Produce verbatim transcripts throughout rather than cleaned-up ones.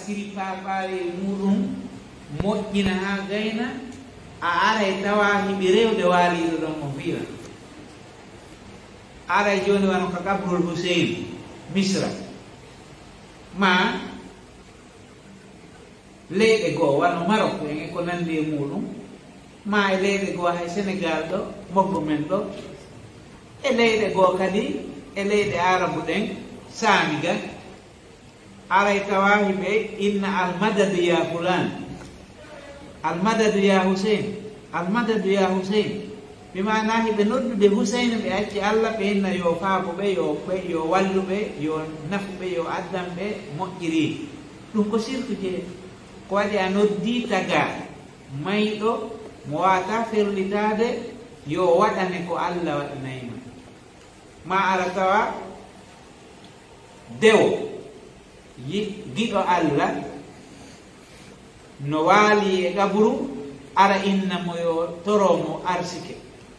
Siri paapaare e muuɗum, moƴƴina haa gayna, a aray tawa hiɓe rewde waaliiɗo ɗon mo fiira. Aray jooni wano ka Qabrul Hussein, Misra. Ma leyɗe goo wano Marok en e ko nanndi e muuɗum, ma e leyɗe goo hay Senegal ɗo, mobbo men ɗo, e leyɗe goo kadi, e leyɗe Arabu ɗen, Saami ga, aray tawa hiɓe inna almadadu ya fulaan, almadadu ya Hussein, almadadu ya Hussein. Bi maana hiɓe noddude Hussein, ɓe acci Allah, ɓe inna yo faabo ɓe, yo ɓe, yo wallu ɓe, yo nafu ɓe, yo addan ɓe moƴƴiri. Ɗum ko sirku jeye. Ko waɗi a noddi taga mayɗo mo waata ferlitaade, yo waɗane ko Allah waɗanay ma. Ma ara tawa dewo yi-, giɗo Allah no waali e qabru, ara inna mo yo toro mo arsike,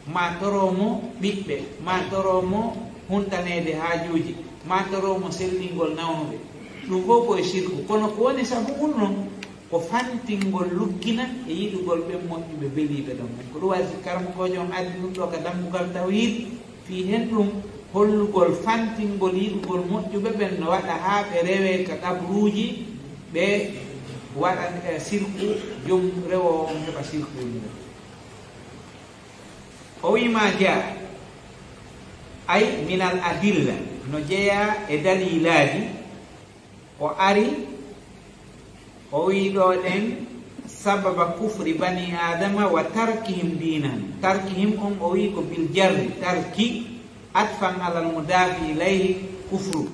ma toro mo ɓiɓɓe, ma toro mo huntaneede haajuuji, ma toro mo sellingol nawnuɓe. Ɗum fof ko e sirku. Kono ko woni sabu mum non, ko fantingol luggina e yiɗugol ɓen moƴƴuɓe beliiɓe ɗon ɓen. Ko ɗum waɗi si karamokoojo on addi ɗum ɗo ka dambugal tawhiid, fii hen ɗum hollugol fantingol yiɗugol moƴƴuɓe ɓen no waɗa haa ɓe rewee ka qabruuji, ɓe waɗa, eh, sirku, jom rewoowo on heɓa sirku e mum. O wi'i ma jaa, ay minal adilla, no jeyaa e daliilaaji, o ari, o wi'i ɗo ɗen, sababa kufri bani Aadama wa tarkihim diinahum. Tarkihim on o wi'i ko bil jarri, tarki, atfan alal mudaafi ilayhi kufru.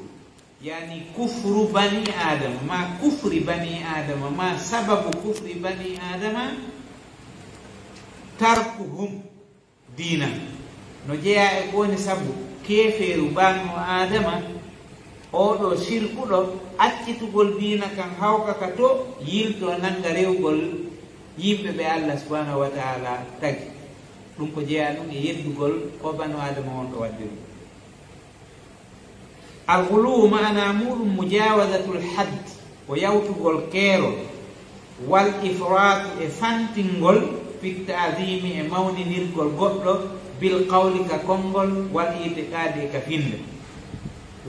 Yani kufru bani Aadama, ma kufri bani Aadama, ma sababu kufri bani Aadama, tarkuhum diina. No jeyaa e ko woni sabu keefeeru banu Aadama, oo ɗoo sirkuɗo, accitugol diina kan hawka ka to, yiltoo nannga rewgol yimɓe ɓe Allah subhanahu wa ta'ala tagi. Ɗum ko jeyaa ɗum e yeddugol ko banu Aadama on ɗo waɗde ɗum. Al-ghuluwu maana muuɗum mujaawazatul hadd, ko yawtugol keerol, wal ifraatu e fantingol, fit ta'ziimi e mawninirgol goɗɗo, bil qawli ka konngol, wal i'tiqaadi e ka finnde.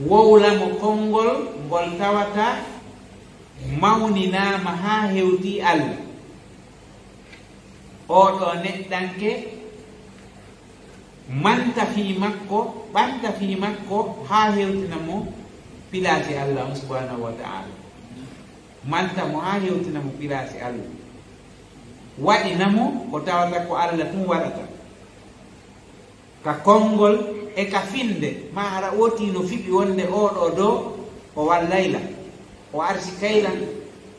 Wowla mo konngol ngol tawata mawninaama haa hewtii Allah. Oo ɗoo neɗɗanke manta fii makko, ɓanta fii makko haa hewtina mo pilaasi Allah on subhanahu wa ta'ala. Manta mo haa hewtina mo pilaasi Allah. Waɗina mo ko tawata ko Allah tun waɗata. Ka konngol e ka finnde, ma hara ootii no fiɓi wonde oo ɗoo doo o wallay lan, o arsikay lan,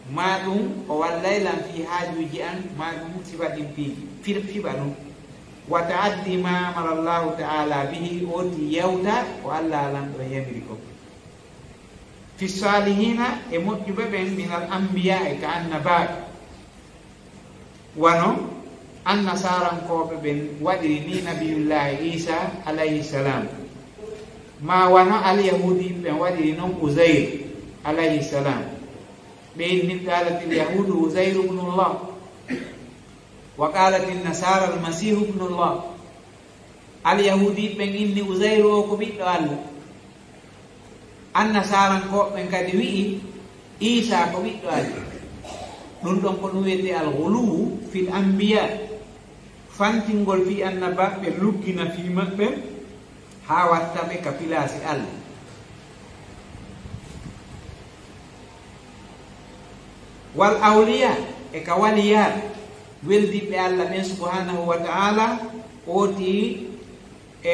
maa ɗum o wallay lan fii haajuuji an, maa ɗum sifa ɗin piiji, fi-, fiɓa ɗum. Wa ta'addi ma amara Allahu ta'ala bihi, ootii yawta ko Allah Lanɗo yamiri kon. Fi saalihiina, e moƴƴuɓe ɓen, minal anbiyaa'i, ka annabaaɓe. Wano annasaarankooɓe ɓen waɗiri ni Nabiyullaahi Iisaa alayhi salaam, maa wano alyahuudiiɓe ɓen waɗiri non Uzayr alayhi salaam. Ɓe inni, qaalatil yahuudu Uzayru ibnullah, wa qaalatin nasaara almasiihu ibnullah. Alyahuudiiɓe ɓen inni Uzayru o ko ɓiɗɗo Allah. Annasaarankooɓe ɓen kadi wi'i Iisaa ko ɓiɗɗo Allah. Ɗum ɗon ko ɗum wiyetee al-ghuluwu fil anbiyaa, fantingol fii annabaaɓe, luggina fii maɓɓe, haa watta ɓe ka pilaasi Allah. Wal awliyaa, e ka waliyaaɓe, weldiɓɓe Allah ɓen subhanahu wa ta'ala, ootii e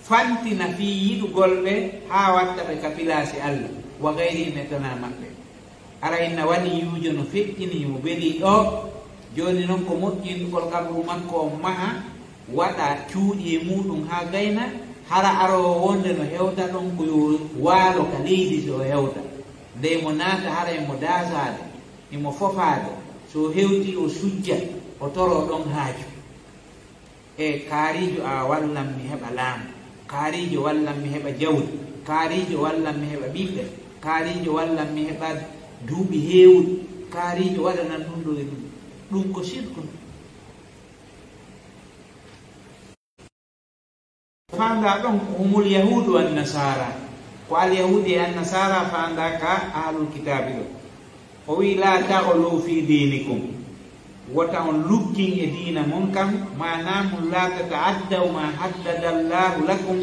fantina fii yiɗugol ɓe haa watta ɓe ka pilaasi Allah, wa gayrihim, e tanaa maɓɓe. Ara inna waliyuujo no feƴƴini, mo belii ɗoo, jooni non ko moƴƴinɗugol qabru makko on maha, waɗa cuuɗi e muuɗum haa gayna, hara aroowo wonde no hewta ɗon ko yo waalo ka leydi si o hewta. Nde mo naata hara e mo daasaade, e mo fofaade, so o hewtii o sujja, o toroo ɗon haaju. E kaariijo, a wallan mi heɓa laamu, kaariijo wallan mi heɓa jawdi, kaariijo wallan mi heɓa ɓiɓɓe, kaariijo wallan mi heɓa Duuɓi heewuɗi, kaariijo waɗanan ɗum ɗo e ɗum. Ɗum ko sirku. Faandaa ɗon ko humul yahuudu wan nasaara. Ko alyahuudi e annasaara faandaa ka ahlul kitaabi ɗo. O wi'i, "Laa taghlu fii diinikum." Wota on luggin e diina mon kan, maanaa mun, "Laa tata'addaw maa haddada Allaahu lakum."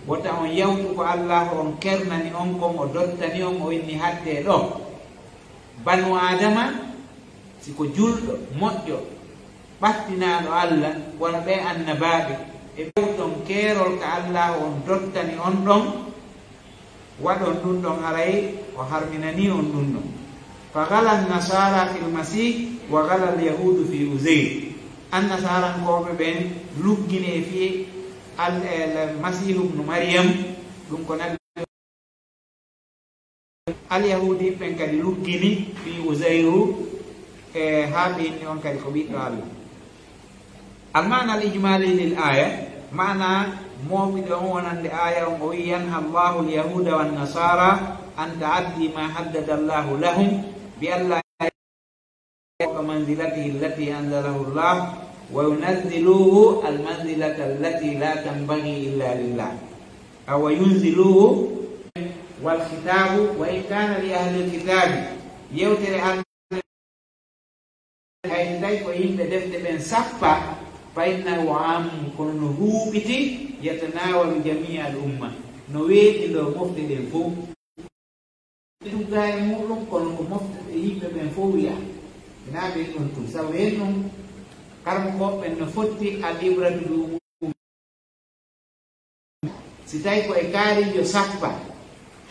Wota on yawtu ko Allaahu on kernani on kon, o dottani on, o inni haddee ɗo. Banu Aadama, si ko julɗo, moƴƴo, ɓattinaaɗo Alla, wano ɓee annabaaɓe, e ɓewton keerol ka Allaahu on dottani on ɗon, waɗon ɗun ɗon, haray o harminanii on ɗun ɗon. Fa ghala Nasaara fil Masiih wa ghala al Yahuudu fi Uzayr. Annasaarankooɓe ɓen luggini e fii Al-, e Masiihu ibnu Maryam, ɗun ko Nabi Alyahuudiɓe ɓen kadi luggini fii Uzayru, e haa ɓe inni on kadi ko ɓiɗɗo Alla. Al-ma'na al-ijmali lil aya, maana mooɓude on wonande aya on, o wi'i, "Yanha Allahu al-yahuda wan nasara an ta'addi ma haddada Allahu lahum bi alla fawqa manzilatihi allati anzalahu Allah, wa yunazziluhu al-manzilata allati la tanbaghi illa lillah, aw wa yunziluhu." Wal khitabu wa in kana li ahli al-kitabi, yewtere Alla, hay so tawi ko yimɓe defte ɓen sappa, fa innahu amun, kono no huuɓiti, yatanawalu jamia al umma, no weeɗindoo mofte ɗen fow. Tugga e muɗum, kono ko mofte yimɓe ɓen fow wiya. Ina ɓen ɗon tun. Sabu en ɗum, karmokooɓe ɓen no fotti al ibratu bi umum. Si tawi ko e kaariijo sappa,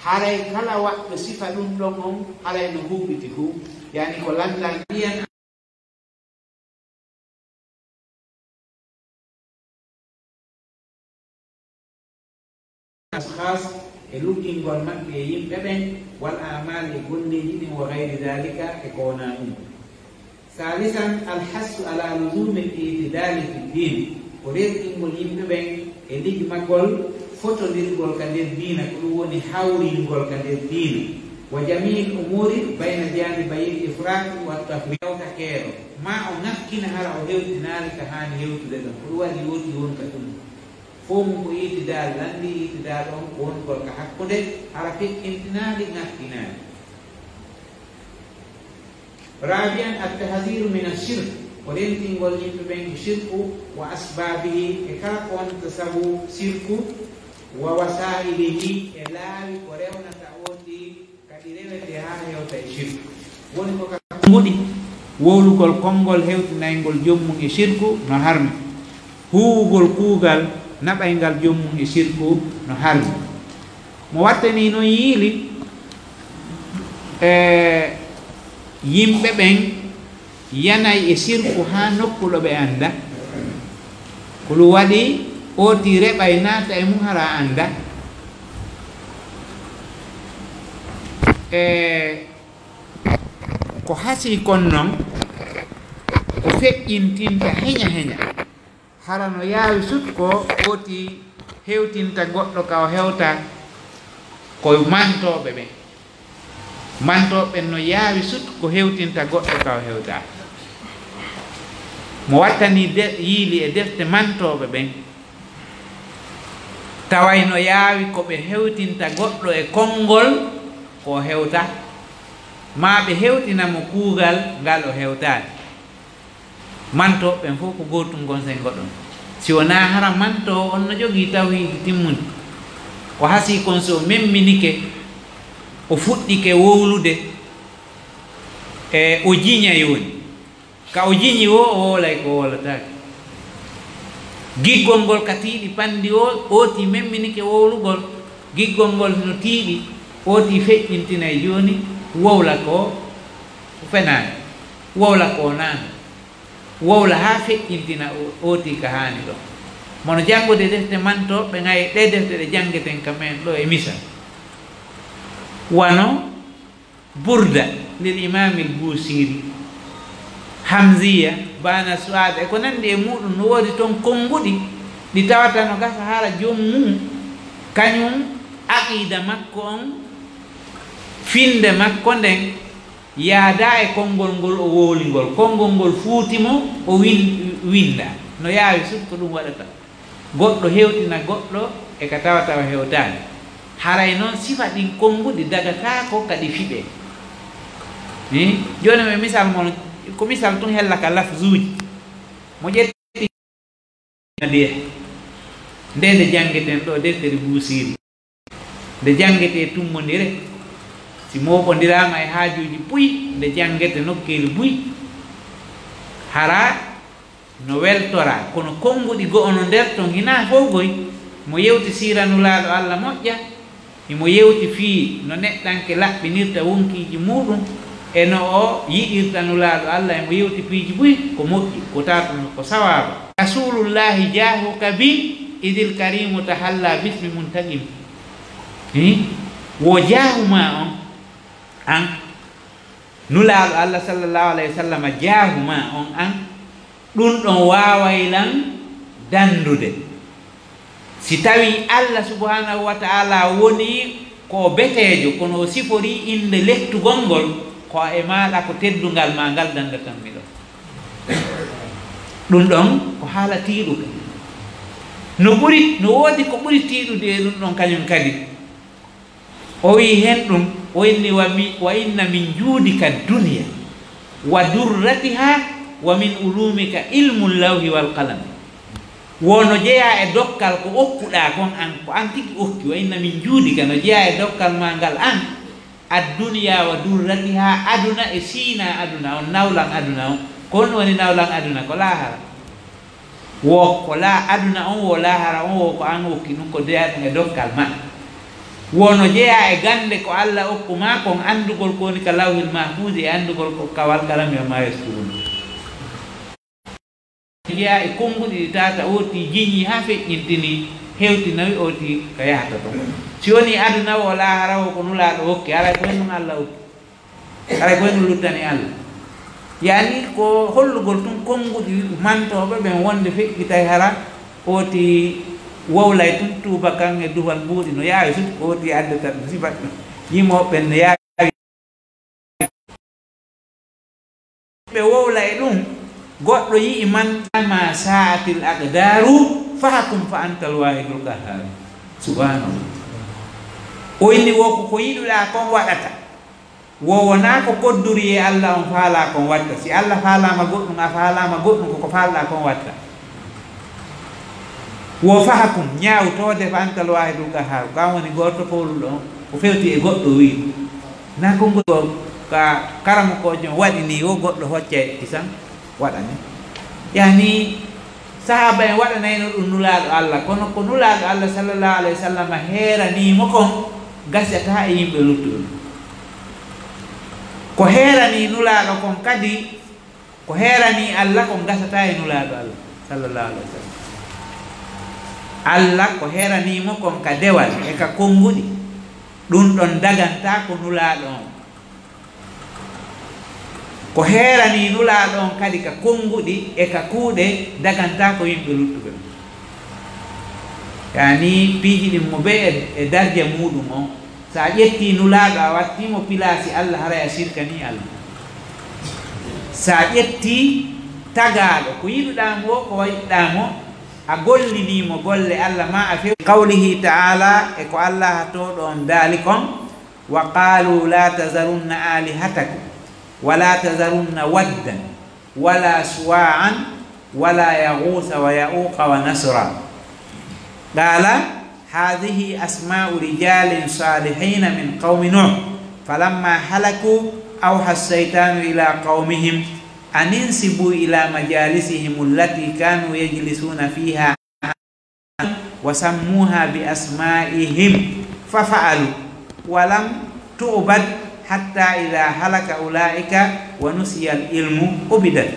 haray kala waɗɗo sifa ɗum ɗon on, haray no huuɓiti fuu. Yani ko lanndal mbiyan ashkhas e luggingol maɓɓe e yimɓe ɓen, wal a'mal e golleeji ɗin, wa ghayri dhalika e ko wonaa ɗum. Salisan, al hassu ala luzumi al i'tidali fi ddin, ko rerɗingol yimɓe ɓen e lijmagol fotondirgol ka nder diina, ko ɗum woni hawringol ka nder diina. Wa jami'il umuri bayna janibayil ifrati wa tafrit. Hewta keero, ma o ŋakkina hara o hewtinaali ka haani hewtude ɗon. Ko ɗum waɗi woodi won ka ɗum. Fow mum ko itidal, lanndi itidal on ko wonugol ka hakkunde, hara feƴƴintinaali, ŋakkinaali. Rabi'an, at-tahziru min ash-shirk, ko rentingol yimɓe ɓen e shirku, wa asbabihi, e kala ko wonta sabu shirku, wa wasailihi, e laawi ko rewnata ooti kadi rewete haa hewta e shirku. Woni ko ka mbuɗi, wowlugol konngol hewtinayngol joom mum e shirku no harmi. Huuwugol kuugal naɓayngal joom mum e shirku no harmi. Mo wattanii non yiili, e, yimɓe ɓen yanay e shirku haa nokku ɗo ɓe annda. Ko ɗum waɗi ooti reɓay naata e mum hara annda. E, ko hasii kon non, ko feƴƴintinta heña heña. Hara no yaawi sut ko ooti hewtinta goɗɗo ka o hewta ko mantooɓe ɓen. Mantooɓe ɓen no yaawi sut ko hewtinta goɗɗo ka o hewta. Mo wattanii de-, yiili e defte mantooɓe ɓen, taway no yaawi ko ɓe hewtinta goɗɗo e konngol ko o hewta, maa ɓe hewtina mo kuugal ngal o hewtaani. Mantooɓe ɓen fof ko gootun ngon senngo ɗon. Si wonaa hara mantoowo on no jogii tawhiidi timmundi, ko hasii kon so o memminike, o fuɗɗike wowlude, e o jiña yooni. Ka o jiñi woo, o wowlay ko wowlataake. Giggol ngol ka tiiɗi panndi woo, ooti memminike wowlugol. Giggol ngol no tiiɗi, ooti feƴƴintinay jooni, wowla ko fenaani, wowla ko naani. Wowla haa feƴƴintina o-, ooti ka haani ɗon. Mono janngude defte mantooɓe, ŋay ɗee defte ɗe janngeten ka men ɗoo e misal. Wano Burda lil Imaamil Buusiiri, Hamziya, Baana Su'aada, e ko nanndi e muuɗum, no woodi ton konnguɗi ɗi tawata no gasa hara joom mum, kañum aqiida makko on, finnde makko nden, Yaadaa e konngol ngol o wowli ngol, konngol ngol fuuti mo, o win-, winnda. No yaawi sut ko ɗum waɗata. Goɗɗo hewtina goɗɗo e ka tawa tawa hewtaani. Haray noon sifa ɗin konnguɗi dagataako ka ɗi fiɓee. Hi? Jooni mi misal mon, ko misal tun hella ka lafzuuji. Mo ƴetti nde, nde janngeten ɗo deftere Buusiiri. Nde janngetee tummondire, si mooɓondiraama e haajuuji buy, nde janngete nokkeeli buy, hara no weltoraa, kono konnguɗi go'o no nder ton hinaa fow goy. Mo yewti siira Nulaaɗo Alla moƴƴa, himo yewti fii no neɗɗanke laɓɓinirta wonkiiji muuɗum e no o yiɗirta Nulaaɗo Alla, himo yewti piiji buy ko moƴƴi, ko tawata ko sawaaba. Rasuulullaahi jaahuka bi idil kariimu tahallaa bismi muntaqim. Hi? Wo jaahu maa on an, Nulaaɗo Alla sallallaahu alayhi wa sallam, jaahu maa on an, ɗum ɗon waaway lan danndude. Si tawii Alla subhaanahu wa ta'aalaa wonii ko o beteejo, kono o siforii innde lettugol ngol, ko e maaɗa ko teddungal maa ngal danndatanmi ɗon. Ɗum ɗon ko haala tiiɗuka. No ɓuri, no woodi ko ɓuri tiiɗude e ɗum ɗon kañum kadi. O wi'i hen ɗum, o inni, "Wa mi-, wa inna min juudika dunya, wa durratiha, wa min ulumika ilmul lawhi wal qalam." Wo no jeyaa e dokkal ko okkuɗaa kon an, ko an tigi okki, wa inna min juudika, no jeyaa e dokkal maa ngal an, ad-dunya wa durratiha, aduna e siina aduna on, nawlan aduna on. Ko honɗum woni nawlan aduna? Ko laahara. Wo ko la-, aduna on, wo laahara on, wo ko an okki ɗum, ko jeyaa ɗum e dokkal ma. Wo no jeyaa e gannde ko Alla okku maa kon, anndugol ko woni ka Lawhil Mahfuuzi e anndugol ko ka wal qalami wa ma yasturun. Jeyaa e konnguɗi ɗi tata ooti jiñi haa feƴƴintini, hewtinoyi ooti ka yahata ton. Si woni aduna wo, laahara wo, ko Nulaaɗo okki, haray ko en ɗum Alla okki. Haray ko en luttani Alla. Yaani ko hollugol tun konnguɗi mantooɓe ɓen wonde feƴƴitay hara ooti wowlay tun tuuba kan e duhal mbuuɗi no yaawi sut ko ooti addata ɗum sibat ɗum. Yimooɓe ɓen no yaawi. Ɓe wowla e ɗum, goɗɗo yi'i man, "Ma sa'atil aqdaru, fahkum fa antal wahidul qahhar." Subhanallah. O inni wo ko, ko yiɗuɗaa kon waɗata. Wo wonaa ko kodduri e Alla on faalaa kon watta. Si Alla faalaama goɗɗum, a faalaama goɗɗum, ko ko faalɗaa kon watta. Wo fahkum, ñaawtoode fa antal waahidul qahhaaru, ko an woni gooto fooluɗo on, ko fewti e goɗɗo wi'i. Na konngol ko ka karamokoojo on waɗi nii, wo goɗɗo hoccay kisan waɗa nii. Yaani, sahaaba en waɗanayno ɗum Nulaaɗo Alla, kono ko Nulaaɗo Alla sallallaahu alayhi wa sallam heeranii mo kon, gasataa e yimɓe luttuɓe. Ko heeranii Nulaaɗo kon kadi, ko heeranii Alla kon gasataa e Nulaaɗo Alla, sallallaahu alayhi wa sallam. Alla ko heeranii mo kon ka dewal e ka konnguɗi, ɗum ɗon dagantaa ko Nulaaɗo on. Ko heeranii Nulaaɗo on kadi ka konnguɗi e ka kuuɗe, dagantaa ko yimɓe luttuɓe. Yaani, piiji ɗin mo bee e, e darja muuɗum on, so a ƴettii Nulaaɗo, a wattii mo pilaasi Alla, haray a sirkanii Alla. So a ƴettii tagaaɗo, ko yiɗuɗaa mo, ko yiɗuɗaa mo, a gollinii mo golle Alla, maa a few-, qawlihi ta'ala, e ko Alla tooɗo on daali kon, "Wa qaalu la tazarunna alihatakum, wa la tazarunna waddan, wala suwa'an, wala yaghusa wa ya'uqa wa nasra." Qala, "Hadhihi asma'u rijalin salihina min qawmi Nuh, falamma halaku awha ash-shaytanu ila qawmihim an insibu ila majalisihim allati kanu yajlisuna fiha." Wa sammuha bi asma'ihim fa fa'alu wa lam tu'bad hatta idha halaka ula'ika wa nusiya al-ilmu ubidat.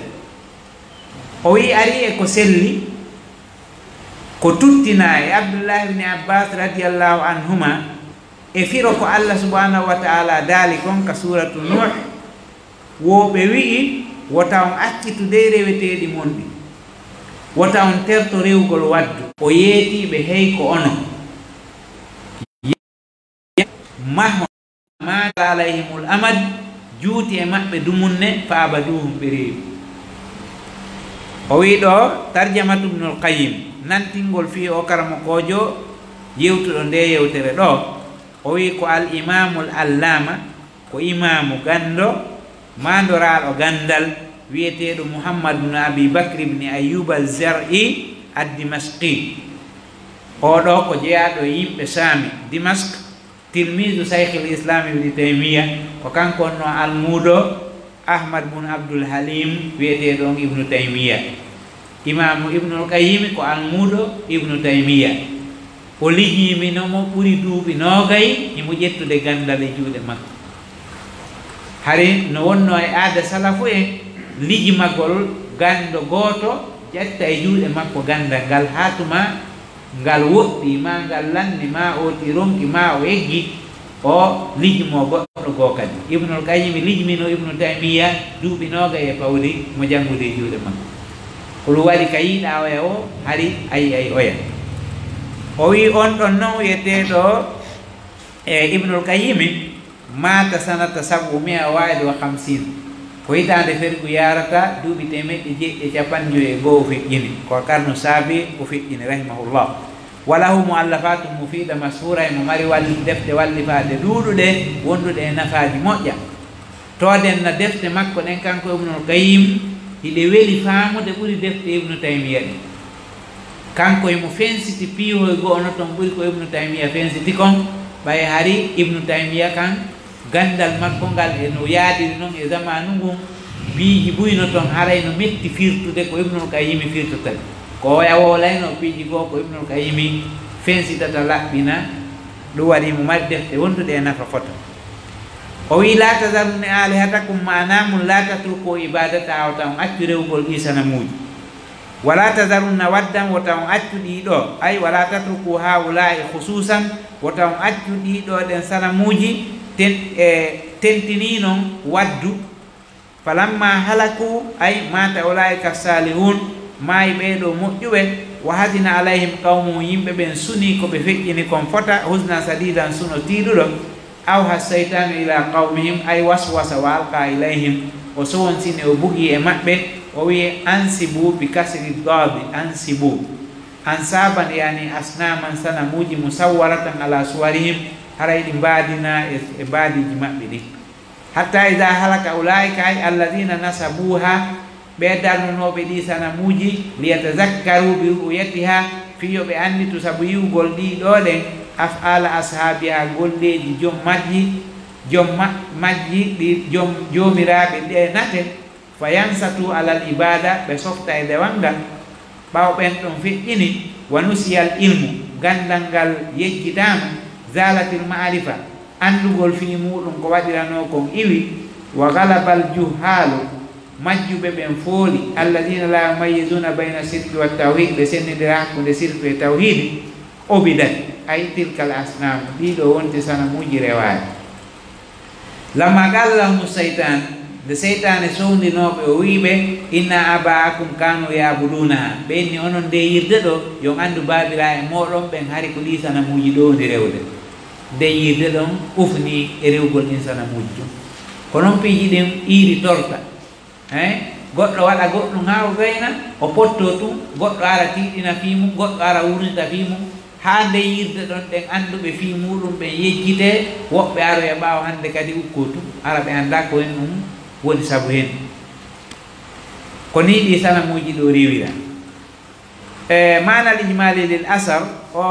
O wi'i, ari e ko selli, ko tuttina e Abdullah ibn Abbas radiyallahu anhuma, e firo ko Allah subhanahu wa ta'ala daali kon ka suratu Nuh, wo ɓe wi'i, wota on accitu dey reweteeɗi mon ɗi, wota on terto rewugol waddu. O yeetii ɓe, hey ko onon, mahon ma alayhimul amad, juuti e maɓɓe dumunne, fa abaduhum, ɓe reewi. O wi'i ɗo, tarjamatu Ibnul Qayyim, nantingol fii o karamokoojo yewtuɗo nde yewtere ɗo, o wi'i ko al imamul allama, ko imaamu ganndo, maandoraaɗo ganndal, wi'eteeɗo Muhammad ibn Abi Bakr ibn Ayyub al-Zar'i ad-Dimashqi. Oo ɗo ko jeyaaɗo e yimɓe Saami, Dimask, tilmiidu Shaykhil Islam Ibn Taymiyya, ko kanko wonnoo almuudo Ahmad bun Abdul Halim, wi'eteeɗo on Ibnu Taymiyya. Imaamu Ibnul Qayyim ko almuudo Ibnu Taymiyya. O lijiimi no mo ɓuri duuɓi noogay, himo ƴettude ganndal e juuɗe makko. Hari no wonnoo e aada salafu en, lijimagol ganndo gooto, ƴetta e juuɗe makko ganndal ngal, haa tuma ngal woɗɗi, maa ngal lanni, maa o ti ronki, maa o eggi, o lijimoo goɗɗo goo kadi. Ibnul Qayyim lijmino Ibnu Taymiyya duuɓi noogay e pawdi mo janngude e juuɗe makko. Ko ɗum waɗi ka yiɗaa oya o, hari a yi'ay oya. O wi'i on ɗon non wi'eteeɗo, e, Ibnul Qayyim, maata sanata sab'umi'a wahid wa khamsin. Ko hitaande fergu yaarata duuɓi teemeɗɗe jeeɗiɗi e capanɗe jowi e go'o o feƴƴini. Ko karnu saabi o feƴƴini, rahimahullah. Wa lahu mu'allafatun mufida mashhura, himo mari walli-, defte wallifaade ɗuuɗuɗe, wonduɗe e nafaaji moƴƴa. Tooɗen na defte makko ɗen, kanko Ibnul Qayyim, hiɗe weli faamude ɓuri defte Ibnu Taymiyya ɗen. Kanko himo fensiti piihoy go'o no ton ɓuri ko Ibnu Taymiyya fensiti kon, ɓay hari Ibnu Taymiyya kan, ganndal makko ngal e no yaadiri non e zamaanu ngun, piiji buy no ton haray no metti firtude ko Ibnul Qayyimi firtata. Ko oya wowlayno piiji goo ko Ibnul Qayyimi fensitata laɓɓina, ɗum waɗi mo mari defte wonduɗe e nafa fota. O wi'i, "La tazarunna alihatakum", maanaa mun, "La tatruku ibadata", wota on accu rewugol ɗii sanamuuji. "Wala tazarunna waddan", wota on accu ɗii ɗoo. Ay, "Wala tatruku haula'i khususan", wota on accu ɗii ɗoo ɗen sanamuuji ten-, e, tentinii non waddu. "Falamma halaku", ay, "mata ulaika salihun", maayi ɓee ɗoo moƴƴuɓe. "Wa hazina alayhim qawmuhum", yimɓe ɓen sunii ko ɓe feƴƴini kon fota, "huznan sadidan", suno tiiɗuɗo. "Awha shaytanu ila qawmihim", ay, "waswasa wa alqa ilayhim", o sowonsini, o bugi e maɓɓe, o wi'i, "Ansibu bi kasri dadi, ansibu." Ansaban, yani asnaman, sanamuuji, musawwaratan ala suwarihim, haray ɗi mbaadina e, e mbaadiiji maɓɓe ɗin. "Hatta iza halaka ulaika", ay, "alladhina nasabuha", ɓee darnunooɓe ɗii sanamuuji, "liyatazakkaru bi ru'yatiha", fii yo ɓe annditu sabu yi'ugol ɗii ɗoo ɗen, "af'ala ashabiha", golleeji jom majji, jom ma-, majji, ɗi jom, joomiraaɓe ɗee nate, "fa yansatu alal ibada", ɓe softa e dewal ngal. Ɓaawo ɓen ɗon feƴƴini, "wa nusiyal ilmu", ganndal ngal yejjitaama, "zalatil ma'rifa", anndugol fii muuɗum ko waɗiranoo kon iwi, "wa galabal juhhaalu", majjuɓe ɓen fooli, "alladina la yumayyizuna bayna shirki wa tawhid", ɓe sennindira hakkunde sirku e tawhidi, "obidat", ay, "tilkal asnam", ɗii ɗoo wonti sanamuuji rewaaɗi. "Lamma qala lahumu shaytan", nde seytaane sowndinoo ɓe, o wi'i ɓe, "inna aba'akum kanu ya'budunaha", ɓe inni, "Onon nde yirde ɗoo, yo on anndu baabiraaɓe mooɗon ɓen hari ko ɗii sanamuuji ɗowndi rewde." Nde yirde ɗon ufni e rewgol ɗin sanamuuji tun. Ko non piiji ɗin iiri torta. Hein? Goɗɗo waɗa goɗɗum haa o gayna, o pottoo tun, goɗɗo ara tiiɗina fii mun, goɗɗo ara wurnita fii mun, haa nde yirde ɗon ɗen annduɓe fii muuɗum ɓen yejjitee, woɓɓe aroya ɓaawo hannde kadi ukkoo tun, ara ɓe anndaa ko en ɗum woni sabu hen. Ko nii ɗii sanamuuji ɗoo rewira. E maanal ijmaali lil asar, o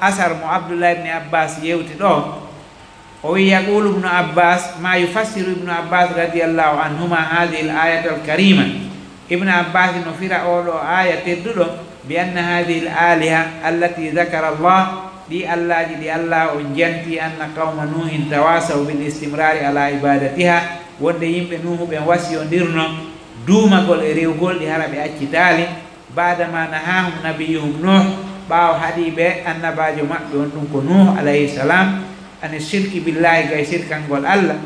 asar mo Abdullah ibn Abbas yewti ɗoo, o wi'i, yaqulu Ibnu Abbas, ma yufassiru Ibnu Abbas radiyallahu anhuma hadhihi al-ayata al-karima. Ibnu Abbas no fira oo ɗoo aaya tedduɗo, bi anna hadhihi al-aliha allati dhakara Allah, ɗii allaaji ɗi Allah on janti, anna qawma Nuhin tawasaw bil istimrari ala ibadatiha, wonde yimɓe Nuhu ɓen wasiyondirno duumagol e rewgol ɗi, hara ɓe accitaali. Baadama nahahum nabiyuhum Nuh, ɓaawo haɗii ɓe annabaajo maɓɓe on, ɗum ko Nuh alayhi salam, ani shirki billahi, gay sirkangol Allah,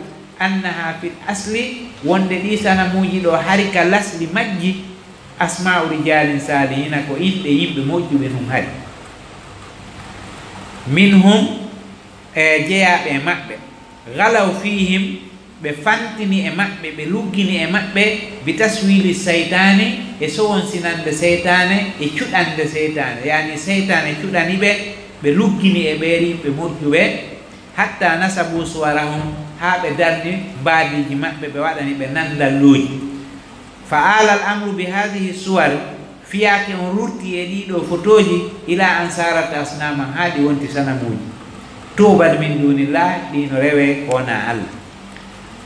annaha fil asli, wonde ɗii sanamuuji ɗoo hari ka lasli majji, asma'u rijalin salihina, ko inɗe yimɓe moƴƴuɓe tun hari. Minhum, e jeyaaɓe e maɓɓe. Ghalaw fihim, ɓe fantini e maɓɓe, ɓe luggini e maɓɓe, bi taswili seytaane, e sowonsinande seytaane, e cuɗande seytaane, yaani seytaane cuɗani ɓe, ɓe luggini e ɓeeri yimɓe moƴƴuɓe, hatta nasabu suwarahum, haa ɓe darni mbaadiiji maɓɓe, ɓe waɗani ɓe nandalluuji. Fa aala al amru bi haadihi suwar, fiyaake on rurti e ɗii ɗoo fotooji, ila an sarat asnaman, haa ɗi wonti sanamuuji. Tu'bad min dunillah, ɗi no rewee ko wonaa Allah.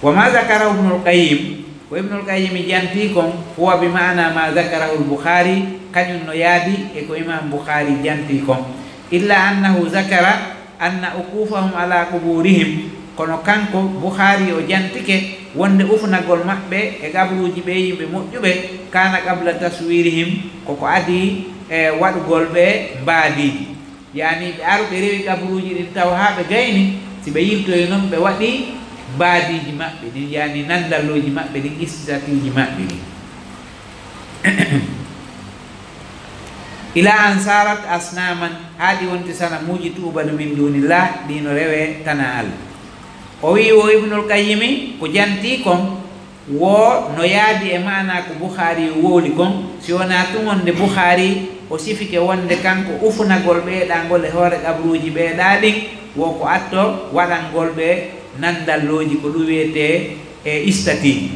Wa ma zakarahu Ibnul Qayyim, ko Ibnul Qayyim janti kon, huwa bi maana ma zakarahu al Bukhari, kañum no yaadi e ko Imam Bukhari janti kon. Illa annahu zakara anna ukufahum ala quburihim, kono kanko Bukhari o jantike wonde ufunagol maɓɓe e qabruuji ɓee yimɓe moƴƴuɓe, kana qabla taswirihim, koko adii e waɗugol ɓe mbaadiiji. Yaani ɓe aru ɓe rewi qabruuji ɗin taw haa ɓe gayni, si ɓe yiltoyi non ɓe waɗi mbaadiiji maɓɓe ɗin, yaani nandallooji maɓɓe ɗin, istatiiji maɓɓe ɗin. Ila an sarat asnaman, haa ɗi wonti sanamuuji tu'badu min dunillah, ɗi no rewee tanaa Allah. O wi'i wo Ibnul Qayyimi ko janti kon, wo no yaadi e maanaa ko Bukhari wowli kon, si wonaa tun wonde Bukhari o sifike wonde kanko ufunagol ɓee ɗaa ngol e hoore qabruuji ɓee ɗaa ɗin, wo ko atto waɗangol ɓe nandallooji, ko ɗum wiyetee e istatiiji.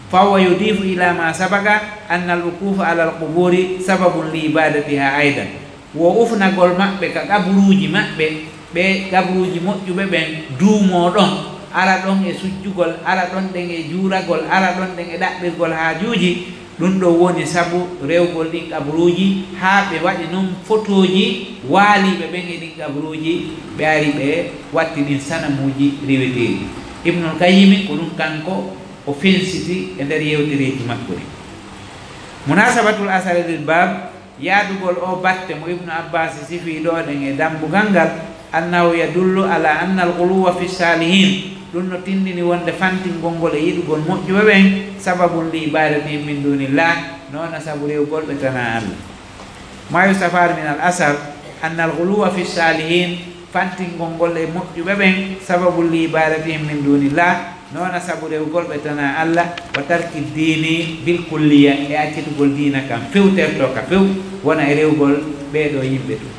Fa huwa yudifu ila ma sabaka anna al ukufa ala al quburi sababun li ibadatiha aidan. Wo ufunagol maɓɓe ka qabruuji maɓɓe, ɓe qabruuji moƴƴuɓe ɓen duumoo ɗon, ara ɗon e sujjugol, ara ɗon ɗen e juuragol, ara ɗon ɗen e ɗaɓɓirgol haajuuji, ɗum ɗon woni sabu rewgol ɗin qabruuji, haa ɓe waɗi non fotooji waaliiɓe ɓen e ɗin qabruuji, ɓe ari ɓe watti ɗin sanamuuji reweteeɗi. Ibnul Qayyimi ko ɗum kanko o fensiti e nder yewtereeji makko ɗin. Munasabatul asari lil baab, yaadugol oo batte mo Ibnu Abbaasi sifii ɗoo ɗen e dambugal ngal, annahu yadullu ala anna al ghuluwa fi saalihiin, ɗum no tindini wonde fantingol ngol e yiɗugol moƴƴuɓe ɓen, sababun li ibadatihim min dunillah, noona sabu rewgol ɓe tanaa Allah. Ma yustafadu min al asar, anna al ghuluwa fi saalihiin, fantingol ngol e moƴƴuɓe ɓen, sababun li ibadatihim min dunillah, noona sabu rewgol ɓe tanaa Allah, wa tarki diini bil kulliya, e accitugol diina kan few, tertoo ka few, wona e rewgol ɓee ɗoo yimɓe tun.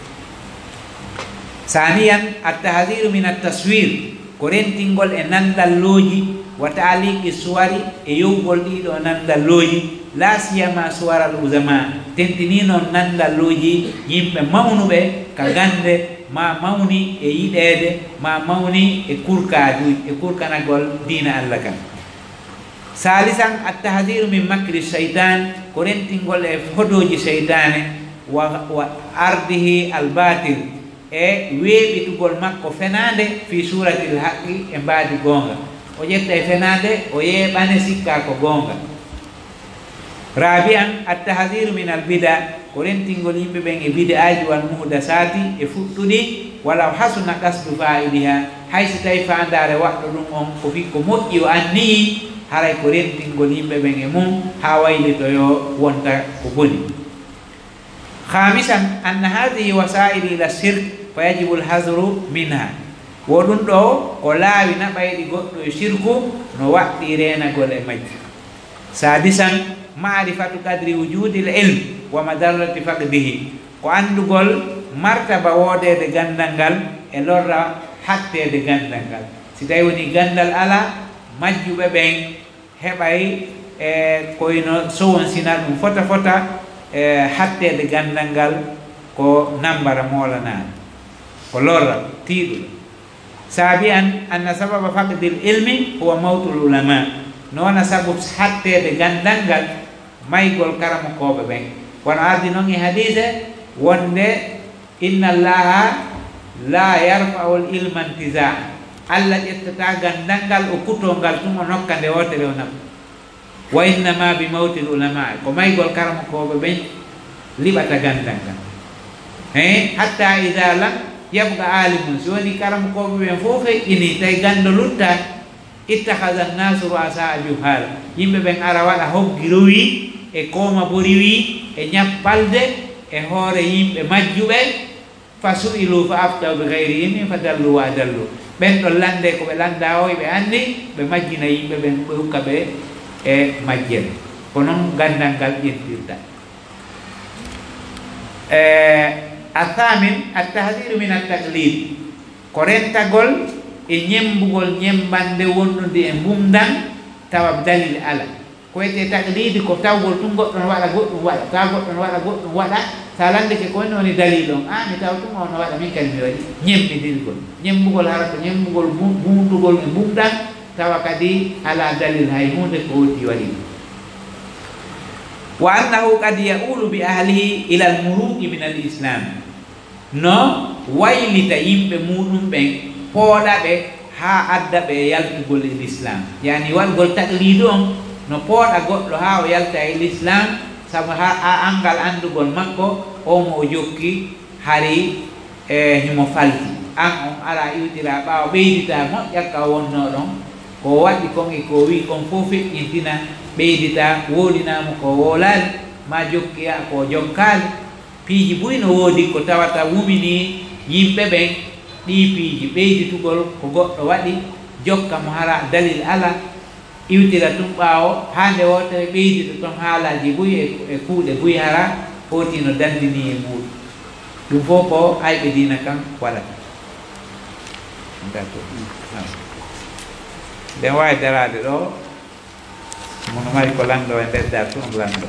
Saaniyan, at tahdiru min at taswir, ko rentingol e nandallooji, wa taaliqi suwari, e yowgol ɗii ɗoo nandallooji, la siyama suwar al uzama, tentinii non nandallooji yimɓe mawnuɓe ka gannde, ma mawni e yiɗeede, ma mawni e kurkaaji, e kurkanagol diina Allah kan. Saalisan, at tahdiru min makri shaytan, ko rentingol e fodooji seytaane, wa, wa ardihi al batil, e weeɓitugol makko fenaande fi suratil haqqi, e mbaadi goonga. O ƴetta e fenaande, o yeeɓane sikkaa ko goonga. Rabi'an, at tahdiru min al bida, ko rentingol yimɓe ɓen e bid'aaji wal muhdasaati, e fuɗɗuɗi, walaw hasuna qasdu fa'iliha, hay si tawi faandaare waɗɗo ɗum on ko fi, ko moƴƴi o anniyi, haray ko rentingol yimɓe ɓen e mum haa waylitoyoo wonta ko boni. Khamisan, anna hadhihi wasailu ila shirk, fa yajibu al hazru minha. Wo ɗum ɗoo ko laawi naɓayɗi goɗɗo e shirku, no waɗɗi reenagol e majji. Sadisan, ma'rifatu qadri wujudil ilm wa madarrati faqdihi, ko anndugol martaba woodeede ganndal ngal e lorra hatteede ganndal ngal. Si tawi woni ganndal alaa, majjuɓe ɓen heɓay, e, koyno sowonsina ɗum fota fota, e, hatteede ganndal ngal ko nambara moolanaa, ko lorra tiiɗuɗo. Sabi'an, anna sababa faqdil ilmi huwa mawtul ulama, noona sabu hatteede ganndal ngal maygol karamokooɓe ɓen. Wano ardi non e hadiise wonde, inna Allaha la yarfa'u al ilma intiza'an, Allah ƴettataa ganndal ngal o kutoo ngal tun o nokka nde wootere o naɓa. Wa innama bi mawtil ulama, ko maygol karamokooɓe ɓen liɓata ganndal ngal. He, hatta ida lam yabqa alimun, si woni karamokooɓe ɓen fof feƴƴini, tawi ganndo lutta, ittakhadha annasu ru'asa juhala, yimɓe ɓen ara waɗa hoggi rowi e kooma bo riwi e ñappalde e hoore yimɓe majjuɓe. Fa su'ilu fa aftaw bi ghayri ilmin fa dallu wa adallu. Ɓen ɗon lanndee ko ɓe lanndaa o, ɓe anndi, ɓe majjina yimɓe ɓen, ɓe hokka ɓe e majjere. Ko non ganndal ngal ƴentirta. E, الثامن، التحذير من التقليد. Ko rentagol e ñemmbugol ñemmbannde wonɗunde e mbumndan, tawa dalil alaa. Ko wiyetee taqliidi, ko tawgol tun goɗɗo no waɗa, goɗɗum waɗa, tawa goɗɗo no waɗa, goɗɗum waɗa, so a lanndike ko honno woni dalil on, a, mi tawa tun o no waɗa, min kadi mi waɗi. Ñemmbindirgol, ñemmbugol, hara ko ñemmbugol, bu-, buuntugol e mbumndan, tawa kadi alaa dalil hay huunde ko woni waɗi. وأنه قد يؤول بأهله إلى المروق من الإسلام. No waylita yimɓe muuɗum ɓen, pooɗa ɓe haa adda ɓe e yaltugol e Lislaam. Yaani waɗugol taqliidu on no pooɗa goɗɗo haa o yalta e Lislaam, sabu haa a anngal anndugol makko, o mo o jokki hari e himo falti. An on ara iwtira ɓaawo, ɓeydita moƴƴa ka wonnoo ɗon. Ko o waɗi kon e ko o wi'i kon fof feƴƴintina, ɓeydita, wowlinaa mo ko o wowlaali, maa jokkiya ko o jokkaali. Piiji buy no woodi ko tawata wuminii yimɓe ɓen, ɗii piiji ɓeyditugol ko goɗɗo waɗi, jokka mo hara dalil alaa, iwtira tun ɓaawo, haa nde wootere ɓeydita ton haalaaji buy e, e kuuɗe buy hara foti no danndinii e muuɗum. Ɗum fof ko ayɓe diina kan waɗata. D'accord. Nden waawi daraade ɗo, mono mari ko lanndo e nder dar tun lanndo.